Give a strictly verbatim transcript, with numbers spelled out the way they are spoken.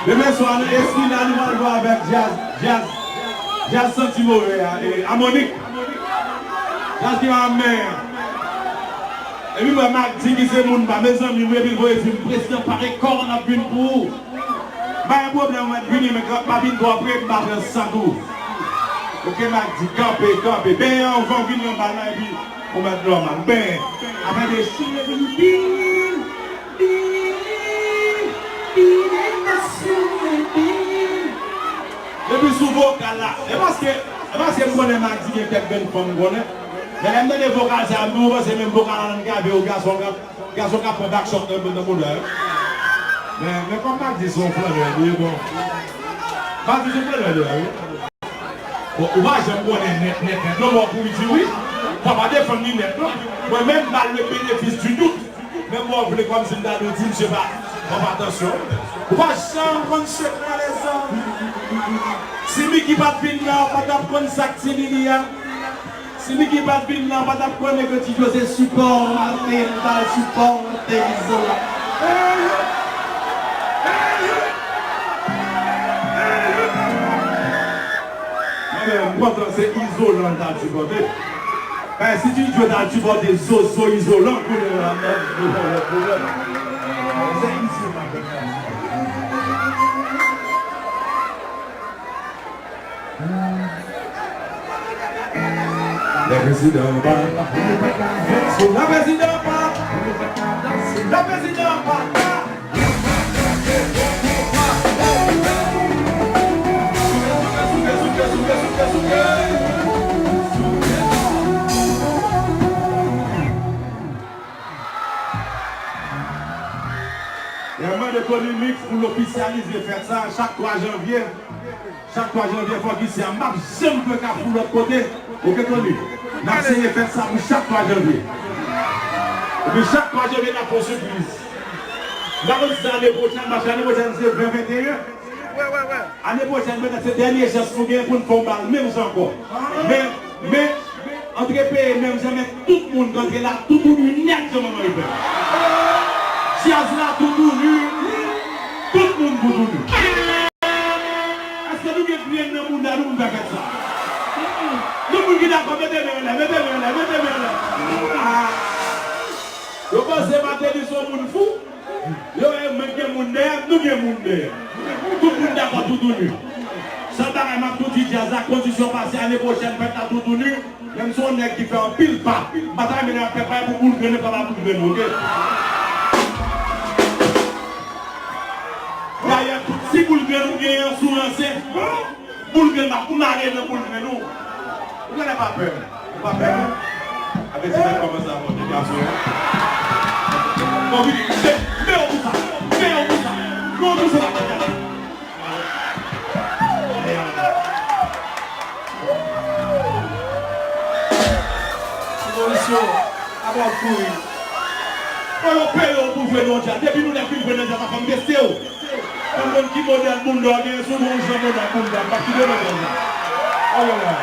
Demen swa nan Esquina nou pral jwe avèk djaz, djaz, djaz santi move a, e, Amonik. Djaz ki pa men. Epi mwen Magdi ki se moun pa, mezanmi, wi, epi l voye di m, "Prezidan, pare kò w, n ap vin pou ou." Pa gen pwoblèm, mwen vini, men pa vin twò pre, m pa pran sa tou. Oke, Magdi, kanpe, kanpe. Benyen anvan w vini anba la, epi ou mèt nòmal. Benyen. Apre de chire vini, pil, pil, pil, pil. Depi sou vokal la, e paske, e paske m konnen Magdi gen kèk grenn fanm, m konnen. Men lè m tande vokal sa, m tou panse menm vokal Alan Cavé ou gason k ap Gason k ap pran back shot nan, nan mouda yo. Men, men kòm Magdi se yon flannè li ye, bon. Magdi se flannè li ye, wi. Bon, ou pa janm konnen nèt, nèt, nèt. Non, bon, pou li di wi. Fò pa defann li nèt, non. Mwen menm, m ba l le benefis di dout. Menm lè w vle kòmsi m ta dwe di, misye pa, pa fè atansyon. Ou pa janm konn sekrè lèzòm. Si Mickey pa t vin la, ou pa t ap konn sa k ti Lili a. Si Mickey pa t vin la, ou pa t ap konnen ke Ti Djo se sipòte, l t al sipòte Izolan. Mwen menm, m kontan se Izolan l t al sipòte. Paske si Ti Djo t al sipòte Zozo Izolan, kounye a, nou gen yon lòt pwoblèm. Se isit m ap fè sa. Le président pa, le président pa, le président pa. Mwen mande Tony Mix pou l ofisyalize fèt sa a chak twa janvye. Chak twa janvye, fòk isi a, m p ap janm pran Kafou lòt kote. Oke, Tony? N ap sere fèt sa pou chak twa janvye. Epi chak twa janvye, n ap fè yon sipriz. M pa konn si se ane pwochèn, paske ane pwochèn se ven venteyen. Ane pwochèn, petèt se dènye chans nou gen pou n fè yon bal menm jan ankò. Men, men, antre peye menm jan, men tout moun k antre la toutouni nèt jan manman yo fè. Djaz la toutouni, tout moun toutouni. Èske nou gen grenn nan mouda nou pou n fè fèt sa? Tout moun ki dakò, mete men anlè, mete men anlè, mete men anlè. Ah. Yo panse Martelly se yon moun fou. Yo, e, mwen gen moun dèyè m, nou gen moun dèyè m. Tout moun dakò toutouni. Sèl bagay m ap tou di djaz la, kondisyon pase ane pwochèn fèt la toutouni. Menm si yon nèg ki fè anpil pa, m pa ta renmen lè y ap fè pa pou boul grenn, pa pa boul grenn, oke? Dayè, si boul grenn ou genyen an sou ranse, boul grenn pa pou mare nan boul grenn ou. Ou genlè pa pè. Ou pa pè, non? Avètisman kòmanse a monte, gason. Bon, vini, men, men yon pou sa. Men yon pou sa. Men yon pou sa. Ti polisye, apa w ap kouri? Fò yo peye w pou jwe nan djaz. Depi nou lè fin jwe nan djaz, pa fè m teste w. Pou moun ki modèl bounda w genyen sou nou, jan modèl bounda m, pa kite nan djaz la. Oyoyo.